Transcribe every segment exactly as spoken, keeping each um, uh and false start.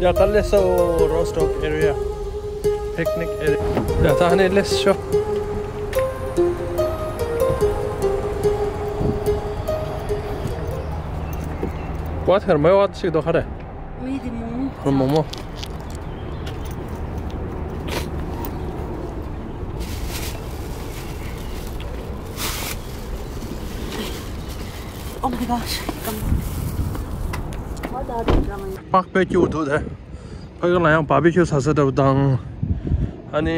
ཡ་ད་སླེབས་སོ། Rostock area picnic area. ཡ་ད་ཧ་ནས་སླེབས་ཤོག What her my what ཞིག་འདུག་ག་རེ། མི་དེ་མོག་མོག་ཧོར་མོག་མོག Oh my gosh. Come on. What are they doing? པགས་པའི་སྐྱིད་པོ་འདུག་དེ། ཕ་གི་ལ་ཡང་བར་བི་ཁྱུ་ཟ་ས་འདྲ་བོ་དང་། ཨ་ནི།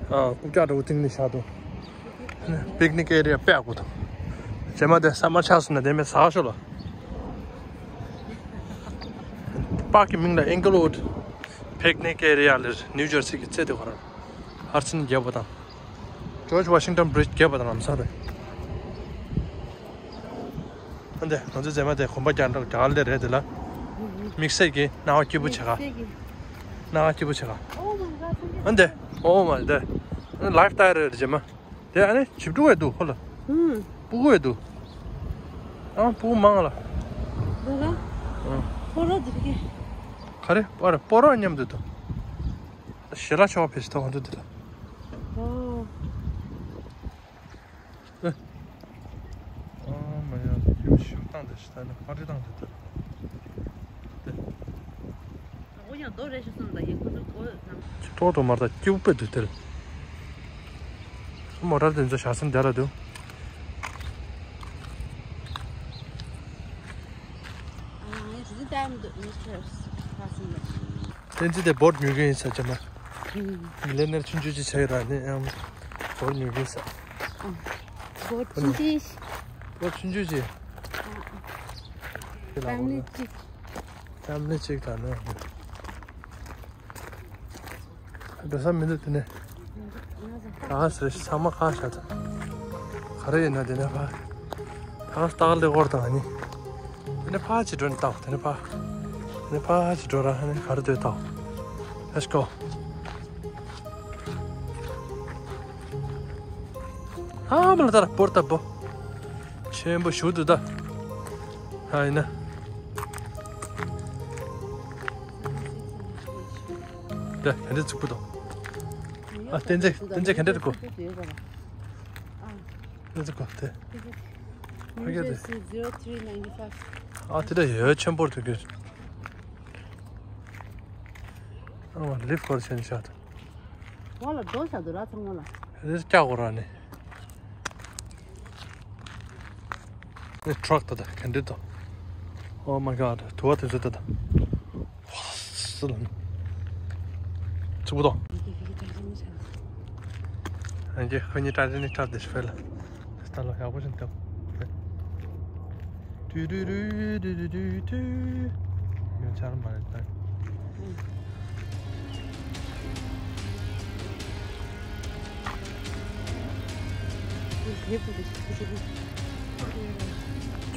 ཨ་རྐུབ་བཀྱག་འདྲ་བོ་སྟེང་ནས་བཞག་འདུག Picnic area དཔེ་ཡག་པོ་འདུག་རྗེས་མ་དེ་ས་མ་ཆགས་སོང་ན་དེ་མེད་ཟ་ཤོག་ལ། པགས་ཀྱི་མིང་ལ་Inglewood Picnic Area ལེར་ནིའུ་ཇར་སི་གི་རྩེ་དེ་གོ་ར། ཧར་སིན་རྒྱལ་པོ་དང་། George Washington Bridge རྒྱལ་པོ་དང་ལམ་སང་རེད། ཨ་འདི་ང་ཚོའི་མཛེས་མ་དེ་གོམ་པ་རྒྱག་འགྲོ་རྒྱག་ལེ་རེད་དེ་ལ། དམིགས་བསལ་གྱི་སྣང་བ་སྐྱིད་པོ་བྱེད་ག་དམིགས་བསལ་གྱི། སྣང་བ་སྐྱིད་པོ་བྱེད་ག Oh my god. ཨ་འདི། Oh my god. ལའིཕ་སྟའིལ་རེད་རྗེས་མ། དེ་ཨ་ནི་ཞིབ་འགྲོ་བས་འདུག་ཧོ་ལ། ཧུམ། སྤུ་གུ་བས་འདུག་ཨ་སྤུ་གུ་མང་ལ། འདི་ལ། ཨ། སྤོ་རོ་འདི་གི། ག་རེ་པར་སྤོ་རོ་མཉམ་དུ་འདུག་ཞེ་ལ་ཆོག་ཕེ་ཤི་ཐོག་འདུག་འདི་ལ། ཨོ། ཨ་མ་ཡ་ཡུ་ཤུ་བཏང་དེ་ཤི་ད་ནི་ཧ་རི་བཏང་དེ་དེ། དེ། ཨོ་ཡང་རྡོ་རེ་ཞིག་སོང་ད་ཡིན་ཁོ་ཚོ་གོ་ནམ། ཏོག་ཏོག་མར་ད་སྐྱིད་པོ་དཔེ་འདུག་དེར། མོ་ཊར་དེ་ཚོ་ཞག་སེམས་བདེ་ལ་འདུག་ཨ་ཡ་ཇི་ལྟར་འདུག་མི་ཁྲེར་ཕ་སི་ལ། བསྟན་འཛིན་དེ་བོད་ཉོ་གི་ཡིན་ས་ཅི་མ། ལས་ནེར་ཆུང་ཆུང་ཅིག་ཆགས་ཡོད་ར་ནི་ཡང་བོད་ཉོ་གི་ཡིན་ས། ཨ། བོད་ཆུང་ཆུང་ཅིག་བོད་ཆུང་ཆུང་ཅིག་ཨ། ཕེ་ལ་ཕེ་མི་ལི་ཅིག་ཕེ་མི་ལི་ཅིག་ད་ནི། འགྲོ་ས་མི་འདུག་དེ་ནས། གང་ཟེར་ཚང་མ་གང་བཞག་ད། ག་རེ་ཡིན་ན་དེ་ནས་ཕ། ད་སྟག་ལེ་སྐོར་དང་ནི། དེ་ནས་ཕ་ཅི་འགྲོ་ནི་ལྟ་དེ་ནས་ཕ། དེ་ནས་ཕ་ཅི་འགྲོ་ར་ཧ་ནི་ག་རེ་འདོད་ལྟ། Let's go. ཧ་མ་ལ་ད་ར་པོར་ཏ་པོ། ཆེན་པོ་ཞུ་འདུག་ད། ཧ་ཡིན་ན། དེ་ག་འདྲ་ཚུགས་པོ་དང་། ཨ་བསྟན་འཛིན་བསྟན་འཛིན་ག་འདྲ་འདུག་གོ། བསྟན་འཛིན་གོ་དེ། ཕ་གི་དེ། New Jersey zero three ninety five. ཨ་དེ་འདྲ་ཡོད་ཆེན་པོར་འདུག་གི། ཨ་ལིབ་ཁོར་ཆེན་ཤག་འོ་ལ་རྡོ་ཤག་འདུག་ར་ཚང་མ་ལ། རེ་སྐྱག་གོ་ར་ནི། ནི་ཊྲག་ད་ད་ག་འདྲ་ད། Oh my god. དུ་བ་དེ་ཚོ་ད་ད། སུ་ལ་ནི། ཚུགས་པོ་ད། ཨ་ཀེ་ཁོ་གཉིས་ཏྲ་ཏྲ་ནི་ཏྲ་དེ་ཤི་ཕེ་ལ། ད་ལོ་ཡག་པོ་ཞིག་འདུག་ཏུ་རུ་རུ་རུ་རུ་རུ་རུ། ཡོད་ཆར་མ་རེད་ད།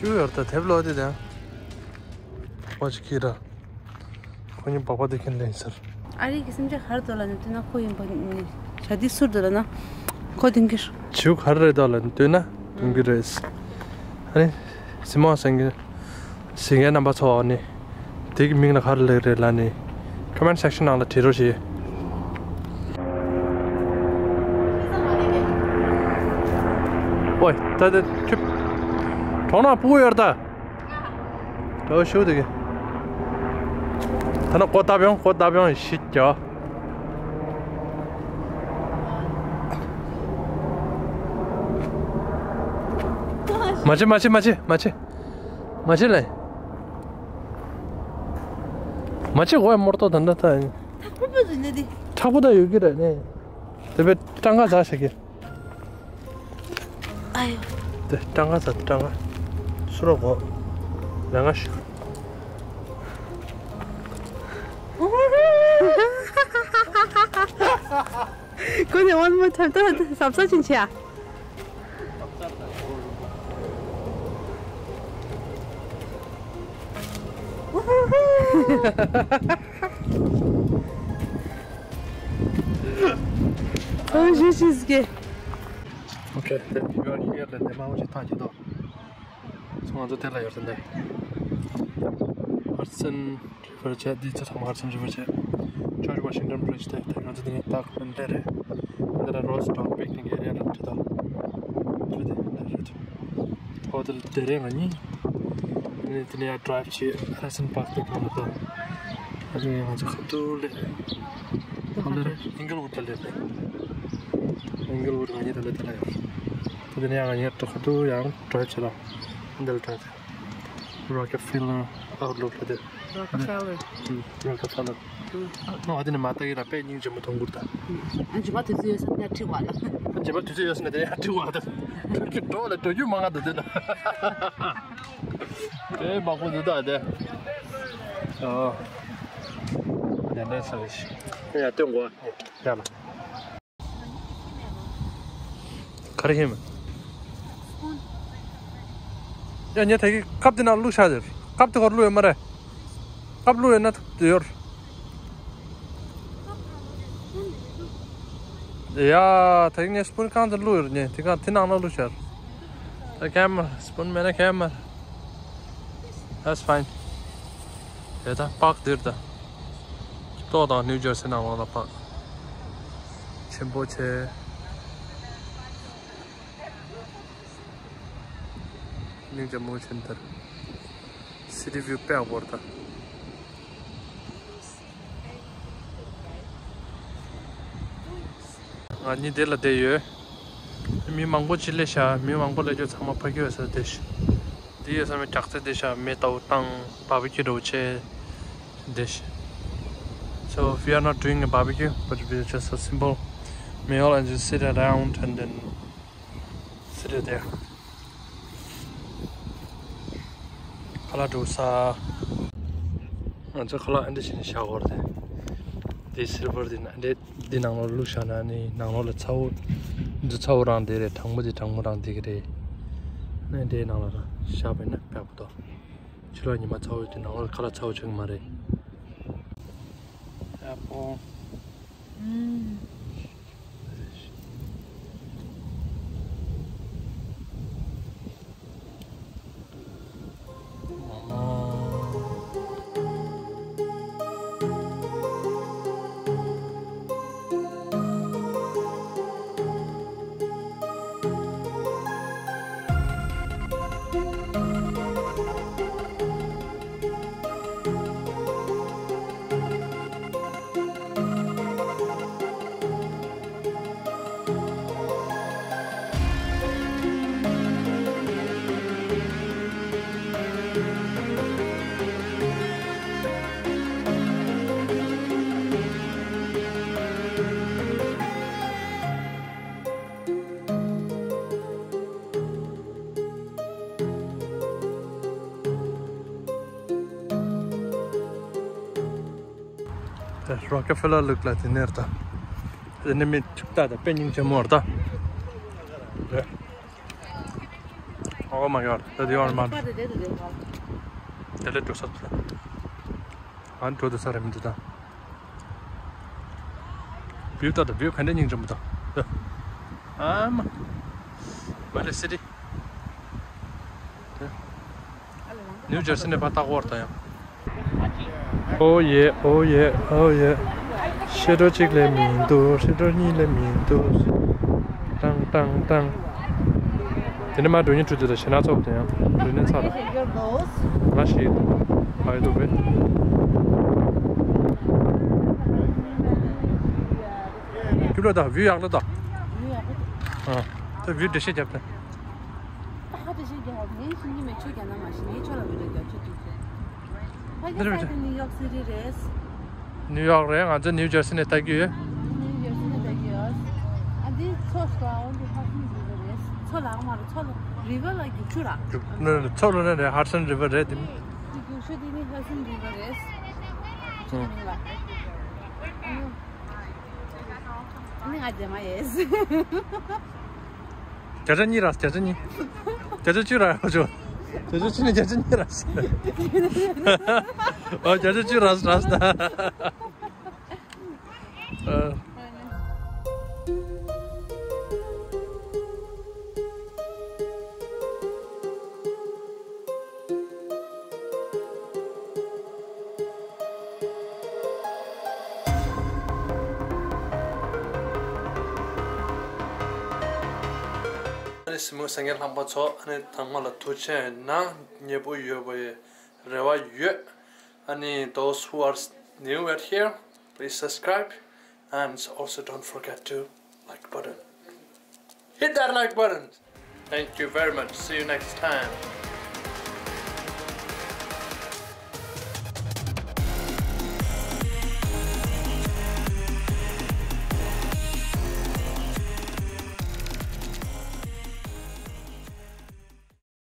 ཁྱོད་ཡོད་ད་དེབ་ལོ་དེ་དང་། ཨོ་ཅི་ཁྱི་ར། ཁོ་གཉིས་སྦག་སྦག་དེ་ཁྱེར་ལེན་ཟེར། ཨ་རི་གི་སེམས་ཅན་ག་རེ་འདུག་ལབ་ན་དེ་ན་ཁོ་ཡིན་པ་ནི་ཞག་དེ་སུར་འདུག་ལབ་ན་ཁོ་དེང་གི་བྱིའུ་ག་རེ་རེད་འདུག་ལབ་ན་དེ་ན་དེང་གི་རེད། ཨ་ནི་སི་མོ་སེང་གི་ཟིང་ངའི་རྣམ་པ་ཚོ་ཨ་ནི་དེ་གི་མིང་ལ་ག་རེ་ལབ་རེད་ལབ་ནི་ཀོ་མེན་ཊི་སེག་ཤན་ནང་ལ་བྲིས་རོགས་ཞེས། ཨོའི་ད་ད་ཁྱོད་གྲོང་ནང་སྤུ་གུ་ཡོད་རེད་ད། ད་ཤུགས་དེ་གི། ད་ནི་ཀོ་ཏ་བྱང་ཀོ་ཏ་བྱང་ཤིག་ཀྱ། མ་བྱེད་མ་བྱེད་མ་བྱེད་མ་བྱེད། མ་བྱེད་ལེ། མ་བྱེད་གོ་ཡ་མོར་ཏོ་ད་འདྲ་ད། ཐག་པོ་པོ་ཟིན་ནི་དེ། ཐག་པོ་ད་ཡོད་ཀྱི་རེད་ནི། དེ་བས་སྤྲང་ཀ་ཟ་ཤེས་ཀྱི། ཨ་ཡོ། དེ་སྤྲང་ཀ་ཟ་སྤྲང་ཀ། སུ་རོ་གོ། ལ་ང་ཤི། ཁོ་ནི་one more time ད་ཟབ་ས་ཕྱིན་ཆེ་ཨ། ཨོ་ཞེས་ཞེས་ཀྱེ། ཨོ་ཁེ། དེ་ཡོད་ཧི་ཡར་ལ་དེ་མ་འོ་ཞིག་ཐང་ཆད་དོ། སོང་ང་ཚོ་དེ་ལ་ཡོད་ཟིན་ཏེ། Hudson River བྱས། འདི་ཚོ་ཚང་མ་Hudson River བྱས། George Washington Bridge དེ་དེ་ང་ཚོ་འདི་ནས་ཏག་ཏག་འདི་རེད། འདི་ལ་Ross Dock picnic area ལ་འདི་དང་། འདི་དེ་འདི་རེད། ཧོ་ཏེལ་དེ་རེད་ང་གཉིས། འདི་ནས་འདི་ནས་ཡར་drive བྱས། Hudson Park དེ་གང་ལ་ད། ཨ་ནི་ང་ཚོ་ཁ་ཐུག་ལས། གང་ལ་Inglewood ལ་སླེབས་པས། Inglewood ང་གཉིས་ད་ལྟ་དེ་ལ་ཡོད། ད་དེ་ནས་ཡང་ང་གཉིས་ཁ་ཐུག་ཡང་drive བྱས་ལ། འདི་ལ་drive བྱས། Rockefeller Outlook ལ་དེ། Rockefeller. ཨུམ། Rockefeller. ཨུམ། ནོ་ཨ་དེ་ནས་མ་ལྟ་གི་ར་དཔེ་སྙིང་རྗེ་མོ་མཐོང་གི་འདུག་ད། ཨུམ། ཨ་ཇི་མ་དུས་ཚོད་ཡོད་ས་ནས་ཁྲིད་བ་ལ། ཨ་ཇི་མ་དུས་ཚོད་ཡོད་ས་ནས་དེ་ནས་ཁྲིད་བ་ད། ཁྱོད་འགྲོ་ལ་འགྲོ་རྒྱུ་མང་ང་འདུག་དེ་ད། དེ་མང་པོ་འདུག་ད་དེ། ཨོ། དེ་ནས་ས་ཞིག་ཡ་སྟོན་གོ། ཡ་ལ། ག་རེ་ཡིན། ཡ་ཉེ་ད་གི་ཁབ་དེ་ནང་བླུགས་བཞག་ཟེར། ཁབ་དེ་ཁོར་བླུགས་ཡོད་མ་རེད། ཁབ་བླུགས་ཡོད་ན་ཐུག་དེ་ཡོད། ཡ་ད་གི་ངས་སི་པུན་གང་དུ་བླུགས་ཡོད་ཉེ་དེ་གང་དེ་ནང་ལ་བླུགས་བཞག་ད་ཁེམ་སི་པུན་མེད་ན་ཁེམ། That's fine. དེ་ད་པག་དེར་ད། ཏོག་དང་ནིའུ་ཇར་སི་ནང་ལོགས་ལ་པག་ཆེན་པོ་ཆེ། སྙིང་རྗེ་མོ་ཆེན་དར། City view དཔེ་ཡག་པོ་རེད་ད། ང་གཉིས་དེ་ལ་བསྡད་ཡོད། མི་མང་པོ་ཅིག་སླེབས་ཤག་མི་མང་པོ་སླེབས་རྒྱུ་ཚང་མ་ཕ་གི་ཡོད་ས་བསྡད་ཤག་དེ་ཡོད་ས་མི་དྲག་རྩལ་བསྡད་ཤག་མེ་ཏོག་བཏང་བར་བི་ཁྱུ་འདྲ་བོ་བྱས་བསྡད་ཤག So we are not doing a barbecue, but we are just a simple meal and just sit around and then sit there. ཁ་ལག་འགྲོ་ས། ང་ཚོ་ཁ་ལག་ཨ་འདྲ་བྱས་ནས་བཞག་དགོས་རེད། དེ་སིལ་བར་དེ་ན་འདྲེ་འདི་ནང་ལོགས་བླུགས་བཞག་ན་ནི་ནང་ལོགས་ལ་ཚ་བོ། འདི་ཚ་བོ་རང་དེ་རེད། གྲང་མོ་དེ་གྲང་མོ་རང་དེ་གི་རེད། ནི་འདྲེ་ནང་ལ་ར་བཞག་པས་ན་ཕེབས་པ་དོ། ཕྱི་ལོགས་ཉི་མ་ཚ་བོ་དེ་ནང་ལོགས་ཁ་ལག་ཚ་བོ་བྱུང་གི་མ་རེད། ཡ་ཧོ། Rockefeller look like དེ་ནས་ད། དེ་ནས་མི་ཅིག་ད་ད་དཔེ་སྙིང་རྗེ་མོ་རེད་ད། Oh my god, the dear man. དེ་ལས་འགྲོ་ས་ད། ཨ་འགྲོ་འདུག་ས་རེད་མི་འདུག་ད། བིའུ་ད་ད་བིའུ་ག་འདྲ་སྙིང་རྗེ་མོ་ད། ཨ་མ། What a city. ནིའུ་ཇར་སི་ནས་ཕར་ལྟ་གོ་བར་ད་ཡང་། Oh yeah, oh yeah, oh yeah. ཤེ་ཏོ་གཅིག་ལས་མི་འདུག་ཤེ་ཏོ་གཉིས་ལས་མི་འདུག་ཏང་ཏང་ཏང་། དེ་ནས་མ་འགྲོ་ཉིན་འགྲོ་དུས་ད་ཞེ་ན་ཚོགས་དེ་ཡང་འགྲོ་ཉིན་ཚར་ལ། ང་ཞིག་ཕ་ཡི་འདུག་པས། ཁྱོད་ལ་ད་བིའུ་ཡག་ལ་ད། ཨ། ད་བིའུ་འགྲེལ་བཤད་རྒྱབ་ད། ད་ཧ་ད་ཞིག་རྒྱབ་ངས་ཤིང་གི་མེ་ཆུ་རྒྱབ་ན་མ་ཤི་ངས་ཆོ་ལ་བི་ཌིའོ་རྒྱབ་ཆུ་དུས་ཚོད། ཕ་གི་ས་དེ་ནིའུ་ཡོག་སི་ཊི་རེད། ནིའུ་ཡོག་རེད། ང་ཚོ་ནིའུ་ཇར་སི་ནས་ལྟ་གི་ཡོད། ནིའུ་ཇར་སི་ནས་ལྟ་གི་ཡོད། ཨ་འདི་མཚོ་ཞིག་ཨ་འོན་ཏེ་ཧ་སན་རི་བར་རེད། མཚོ་ལ་མ་རེད། མཚོ་ལ་རི་བར་ལ་རྒྱུག་ཆུ་ར། རྒྱུག་མཚོ་ལ་ནས་རེད། ཧ་སན་རི་བར་རེད་དེ། རྒྱུག་ཆུ་དེ་ནི་ཧ་སན་རི་བར་རེད། ཆུ་མིང་ལ། ཨ་ནི་ང་རྗེས་མ་ཡེས། བརྒྱ་ཆ་གཉིས་རག་བརྒྱ་ཆ་གཉིས། བརྒྱ་ཆ་བཅུ་རག་ཡོད་ཆོག་བརྒྱ་ཆ་བཅུ་ནས་བརྒྱ་ཆ་གཉིས་རག་ཨོ་བརྒྱ་ཆ་བཅུ་རག་རག་ད། སྲིན་མོ་སེང་གེ་ལྷག་པ་ཚོ། ཨ་ནི་དང་པོ་ལ་ཐུགས་རྗེ་གནང་། མཉེས་པོ་ཡོད་པའི་རེ་བ་ཡོད། ཨ་ནི་those who are new at here, please subscribe and also don't forget to like button. Hit that like button. Thank you very much. See you next time.